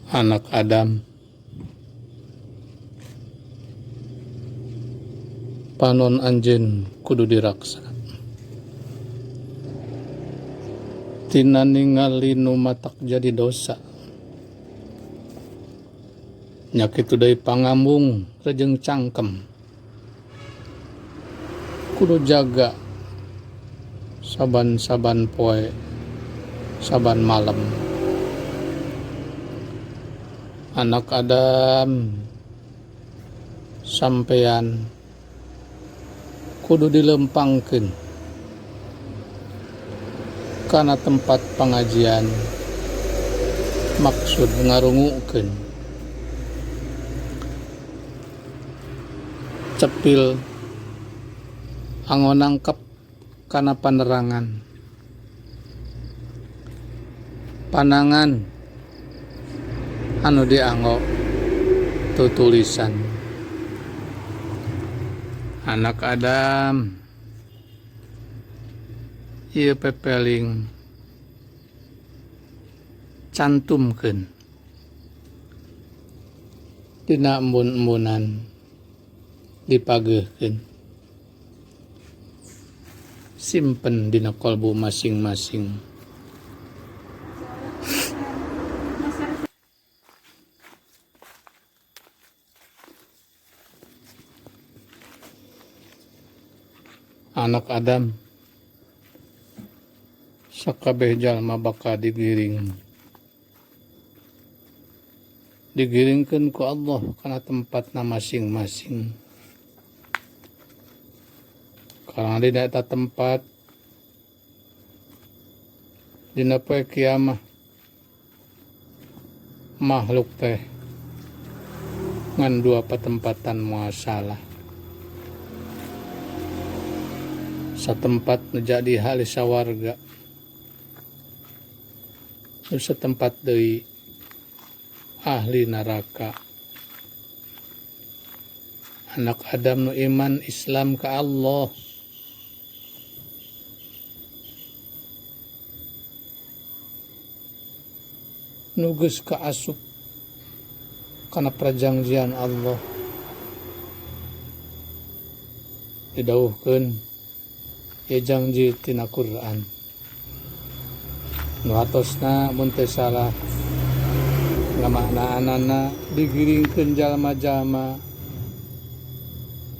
Anak Adam, panon anjeun kudu diraksa. Tina ningali nu matak jadi dosa. Nya kitu deui pangambung rejeng cangkem. Kudu jaga saban-saban poe, saban malem. Anak Adam, sampeyan kudu dilempangkeun kana tempat pangajian maksud ngarungukeun. Cepil anggo nangkep kana panerangan. Panangan anu dianggo tutulisan. Anak Adam, ieu pepeling cantumkeun dina embun-embunan dipageuhkeun. Simpen dina kolbu masing-masing. Anak Adam, sakabeh jalma bakal digiring. Digiringkeun ku Allah kana tempatna masing-masing. Karena dina eta tempat dina poe kiamah makhluk teh ngan dua patempatan moal salah. Satempat nu jadi ahli sawarga, nu satempat deui ahli neraka. Anak Adam nu iman Islam ka Allah. Nu geus kaasup kana prajangjian Allah. Didawuhkeun ieu jangji tina Quran. Nu hatosna mun teu salah ngamaknaanana digiringkeun jalma-jalma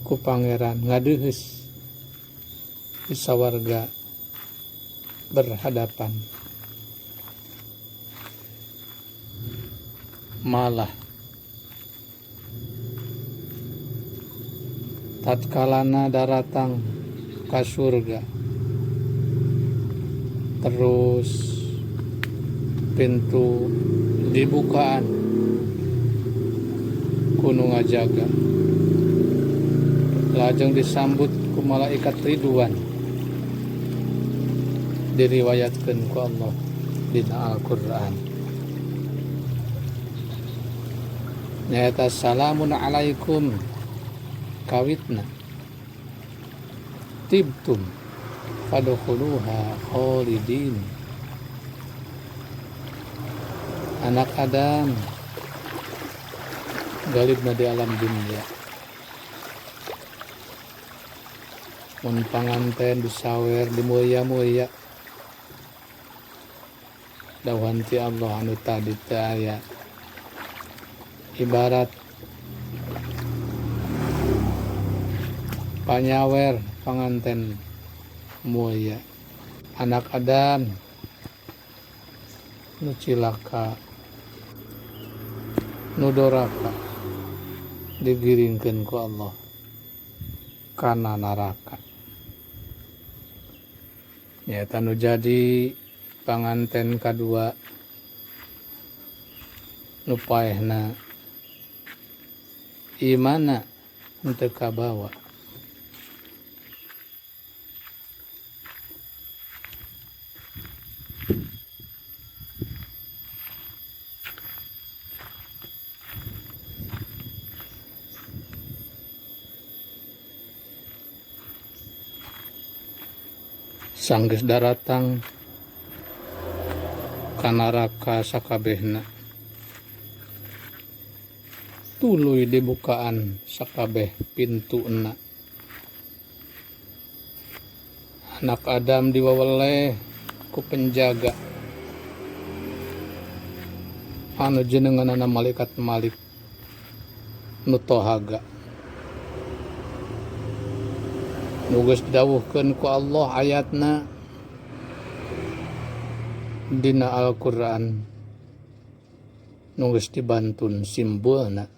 ku Pangeran ngadeuheus di sawarga berhadapan. Malah tatkalana daratang ka surga terus pintu dibukaan ku nu ngajaga lajeng disambut ku malaikat Ridwan diriwayatkeun ku Allah dina Al-Qur'an. Nyaeta salamun alaikum kawitna tibtum fadkhuluha khalidin. Anak Adam galibna di alam dunia. Mun panganten disawer dimulia-mulia. Dawuhan ti Allah anu tadi teu aya. Ibarat panyawer panganten mulia. Anak Adam nu cilaka nu doraka digiringkeun ku Allah kana naraka. Nyaeta nu jadi panganten kadua nu paehna imana henteu kabawa. Sanggeus daratang ka naraka sakabehna. Tuluy dibukaan sakabeh pintuna. Anak Adam diwaweleh ku penjaga anu jenenganana malaikat Malik nu tohaga. Nu geus didawuhkeun ku Allah ayatna dina Al-Qur'an. Nu geus dibantun simbulna.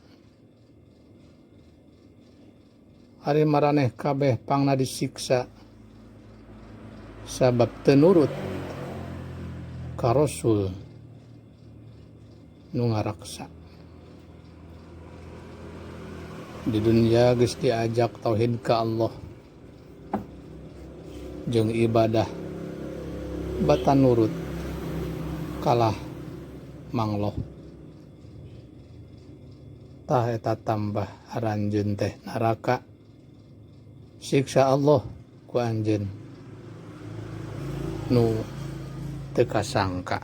Ari maraneh kabeh pangna disiksa sabab teu nurut ka Rasul nu ngaraksa. Di dunya geus diajak tauhid ka Allah jeung ibadah bata nurut kalah mangloh. Tah eta tambah aranjeun teh naraka siksa Allah ku anjeun nu teu kasangka.